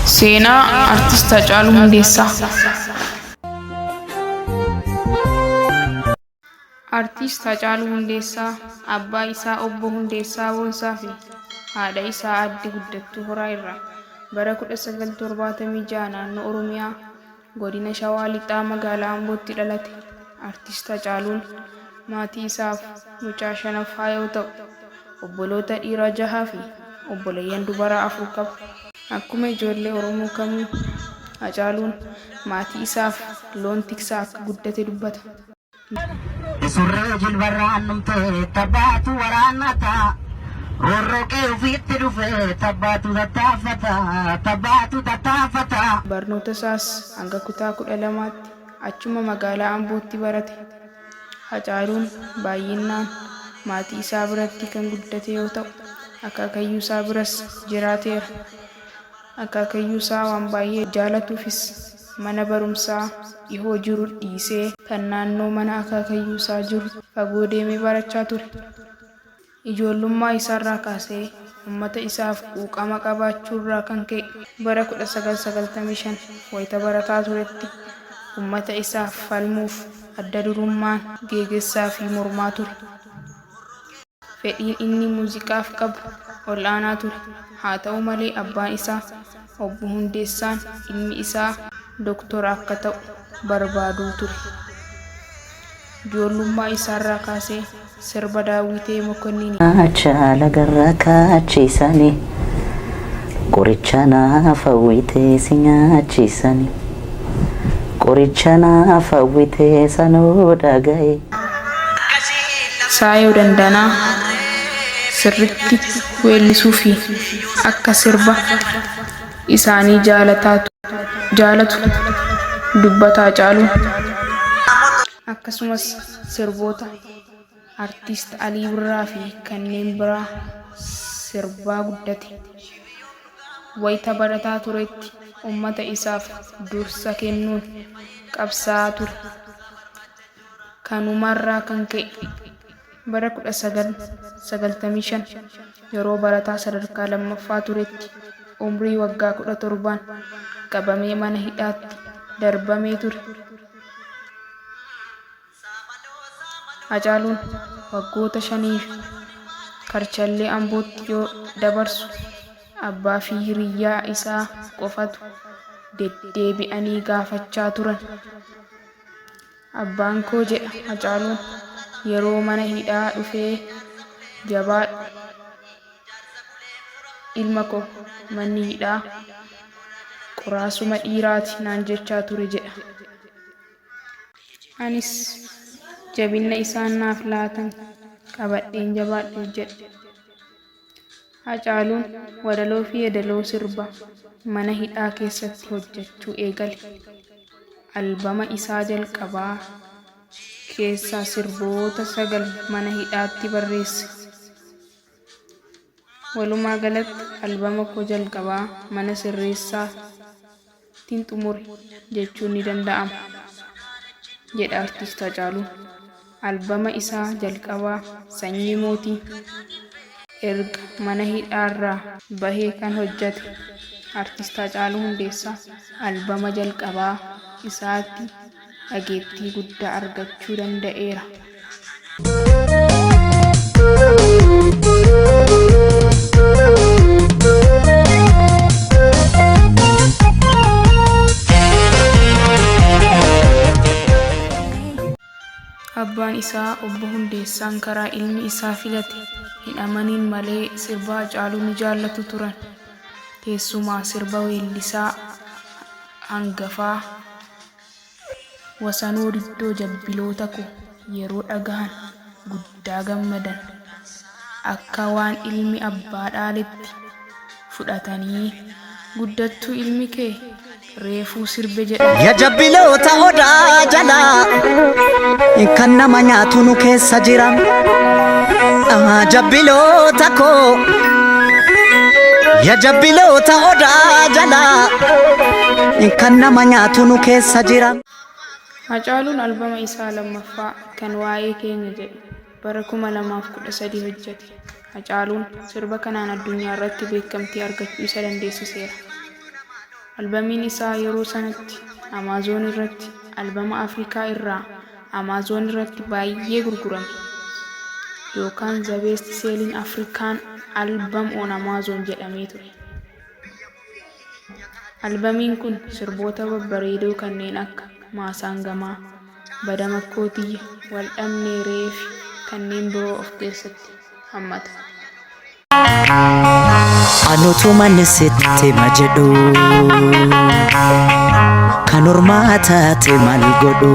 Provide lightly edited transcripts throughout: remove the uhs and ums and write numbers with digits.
Seenaa Artist Hacaaluu Hundeessaa. Artist Hacaaluu Hundeessaa abbaa isaa Obbo Hundeessaa Boonsaa fi haadha isaa Aadde Guddattuu Horaa irraa bara 1976 naannoo Oromiyaa Godina Shawaa Lixaa magaalaa Ambootti dhalate. Artist Hacaaluun maatii isaaf mucaa shanaffaa yoo ta'u, obboloota dhiiraa jahaa fi obboleeyyan dubaraa 4 qaba. Akkuma ijoollee Oromoo kamuu Hacaaluun maatii isaaf loon tiksaa akka guddate dubbata. Surree jilbarraan dhumte tabbaatu waraannata. Roorroo qe'ee ofiitti dhufe tabbaatu tattaafata. Tabbaatu tattaafata. Barnoota isaas hanga kutaa 12tti achuma magaalaa Ambootti barate. Hacaaluun baay'innaan maatii isaa biratti kan guddate yoo ta'u, akaakayyuusaa biras jiraateera. Akaakayyuusaa waan baay'ee jaalatuufis mana barumsaa dhihoo jiru dhiisee kan naannoo mana akaakayyuusaa jiru fagoo deemee barachaa ture. Ijoollummaa isaarraa kaasee ummata isaaf quuqama qabaachuurraa kan ka'e bara 1995 wayita barataa turetti ummata isaaf falmuuf adda durummaan geegessaa fi mormaa ture. Fedhiin inni muuziqaaf qabu ol'aanaa ture. Haata'u malee abbaan isaa Obbo Hundeessaan ilmi isaa doktora akka ta'u barbaaduu ture. Ijoollummaa isaarraa kaasee sirba Daawwitee Mokonnin. Nyaachaa lagarra kaachiisani Qoricha naaf hawwitee si nyaachiisani Qoricha naaf hawwitee sanuu dhaga'e. Saayoo Dandanaa sirritti weellisuu fi akka sirba isaanii jaalatu dubbata Hacaaluun. Akkasumas sirboota Artist Alii Birraa fi kanneen biraa sirbaa guddate. Wayita barataa turetti ummata isaaf dursa kennuun qabsaa'aa ture. Kanumarraa kan ka'e bara 1995 yeroo barataa sadarkaa lammaffaa turetti umrii waggaa 17n qabamee mana hidhaatti darbamee ture. Hacaaluun waggoota shaniif Karchallee Ambootti yoo dabarsu abbaa fi hiriyyaa isaa qofatu deddeebi'anii gaafachaa turan. Abbaan koo jedha Hacaaluun yeroo mana hidhaa dhufee jabaadhu ilma koo manni hidhaa qoraasuma dhiiraati naan jechaa ture jedha. Anis jabinna isaan naaf laatan qabadheen jabaadhe jedha. Hacaaluun walaloo fi yeedaloo sirba mana hidhaa keessatti hojjechuu eegale. Albama isaa jalqabaa keessaa sirboota 9 mana hidhaatti barreesse. Walumaa galatti albama koo jalqabaa mana sirreessaattin xumure jechuun ni danda'ama, jedha Artist Hacaaluun. Albama isaa jalqabaa Sanyii Mootii erga mana hidhaarraa bahee kan hojjate Artist Hacaaluu Hundeessaa albama jalqabaa isaatti dhageettii guddaa argachuu danda'eera. Abbaan isaa Obbo Hundeessaan karaa ilmi isaa filate hin amaniin malee sirba Hacaaluu ni jaallatu turan. Keessumaa sirba weellisaa hangafaa Wasanuu Diddoo Jabbiloota koo yeroo dhagahan guddaa gammadan. Akka waan ilmi abbaa dhaaletti fudhatanii guddattuu ilmi kee reefuu sirbe jedhan. Ya jabbiloota odaa jalaa kan nama nyaatu nu keessa jira. Ah, Jabbiloota koo ya jabbiloota odaa jalaa kan nama nyaatu nu keessa jira. Hacaaluun albama isaa lammaffaa kan Waa'ee Keenya jedhu bara 2013 hojjete. Hacaaluun sirba kanaan addunyaarratti beekamtii argachuu isa dandeessiseera. Albamiin isaa yeroo sanatti Amaazoon irratti albama Afrikaa irraa Amaazoon irratti baay'ee gurgurame yookaan "The Best Selling African Album on Amazon" jedhamee ture. Albamiin kun sirboota babbareedoo kanneen akka Maasaan Gamaa, Badamakkoo Tiyya, Wal Dhabnee Ree fi kanneen biroo of keessatti hammata. Anutuman sitti ma jedhu, kan ormaa taate maal godhu,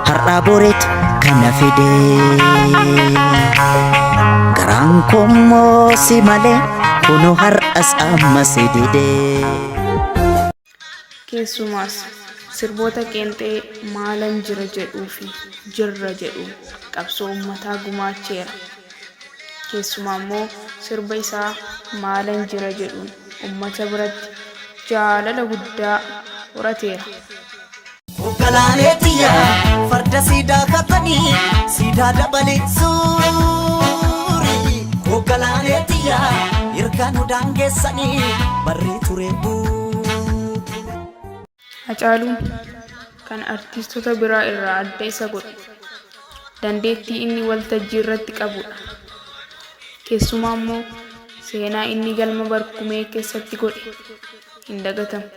har'aa boreetu kana fide, garaan koommoo si malee kunoo har'as amma si dide. Keessumaas sirboota qeenxee Maalan Jira jedhuu fi Jirra jedhuun qabsoo ummataa gumaacheera. Keessumaammoo sirba isaa Maalan Jira jedhuun ummata biratti jaalala guddaa horateera. Galaanee tiyya, farda siidaa katanii siidaa dabalee suurii. Galaanee tiyya, irkaanu daangeessanii barrii ture buubule. Hacaaluun kan artiistota biraa irraa adda isa godhu dandeettii inni waltajjiirratti qabudha. Keessumaammoo seenaa inni galma Barkumee keessatti godhe hin dagatamu.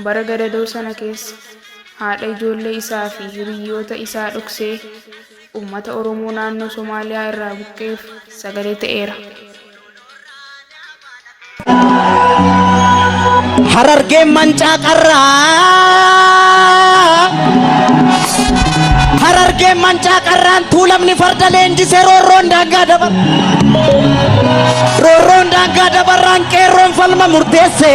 Bara gadadoo sana keessa haadha ijoollee isaa fi hiriyyoota isaa dhoksee uummata Oromoo naannoo Somaaliyaa irraa buqqa'eef sagalee ta'eera. Harargeen mancaa qarraa, Harargeen mancaa qarraan, Tuulamni farda leenjisee roorroon daangaa dabar, roorroon daangaa dabarraan qeerroon falma murteesse.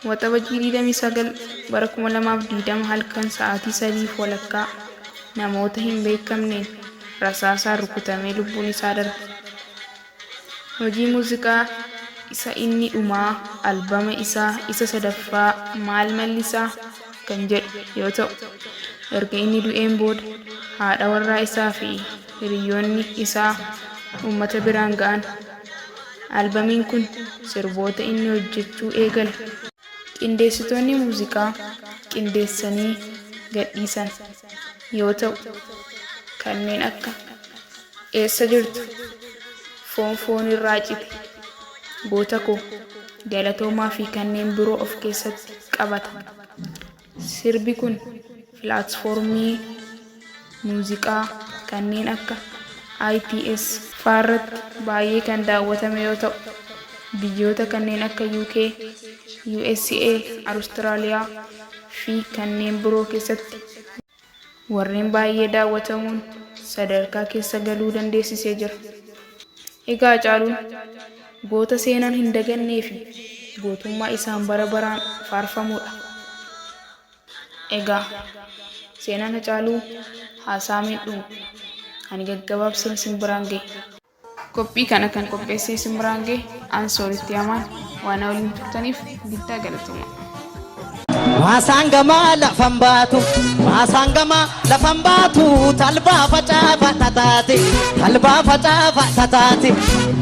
Waxabajjii 29 bara 2020 halkan sa'aatii 3:30 namoota hin beekamneen rasaasaan rukutamee lubbuun isaa darbe. Hojii muuziqaa isa inni dhumaa albama isaa isa sadaffaa Maal Mallisaa kan jedhu yoo ta'u, erga inni du'een booda haadha warraa isaa fi hiriyyoonni isaa uummata biraan ga'an. Albamiin kun sirboota inni hojjechuu eegale. Qindeessitoonni muuziqaa qindeessanii gadhiisan yoo ta'u, kanneen akka Eessa Jirtu, Foon Foonirraa Cite, Goota Koo, Galatoomaa fi kanneen biroo of keessatti qabata. Sirbi kun pilaatfoormii muuziqaa kanneen akka ITS faarratti baay'ee kan daawwatame yoo ta'u, biyyoota kanneen akka UK, usa, Awustiraaliyaa fi kanneen biroo keessatti warreen baay'ee daawwatamuun sadarkaa keessa galuu dandeessisee jira. Egaa Hacaaluun goota seenaan hin dagannee fi gootummaa isaan bara baraan faarfamuudha. Egaa seenaan Hacaaluu haasaamee hin dhumu. Ani gaggabaabseen isin biraan gahe. Qophii kana kan qopheessee isin biraan gahe an Sooritti Amaan waan na waliin turtaniif guddaa galatoomaa. Maasaan gamaa lafan baatu, maasaan gamaa lafan baatu, talbaa facaafa tataate, talbaa facaafa tataate,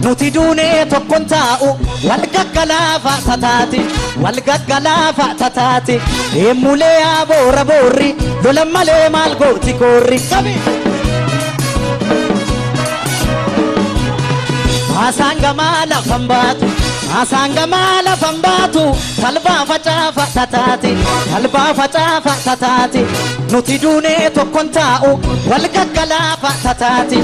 nuti duunee tokkon taa'u, wal gaggalaafa tataate, wal gaggalaafa tataate, deemulee yaa boora boorri, lolan malee maal gooti koorri. Qabi! Maasaan gamaa lafan baatu, maasaan gamaa lafan baatu, talbaa facaafa tataate, talbaa facaafa tataate, nuti duunee tokkon taa'u, wal gaggalaafa tataate.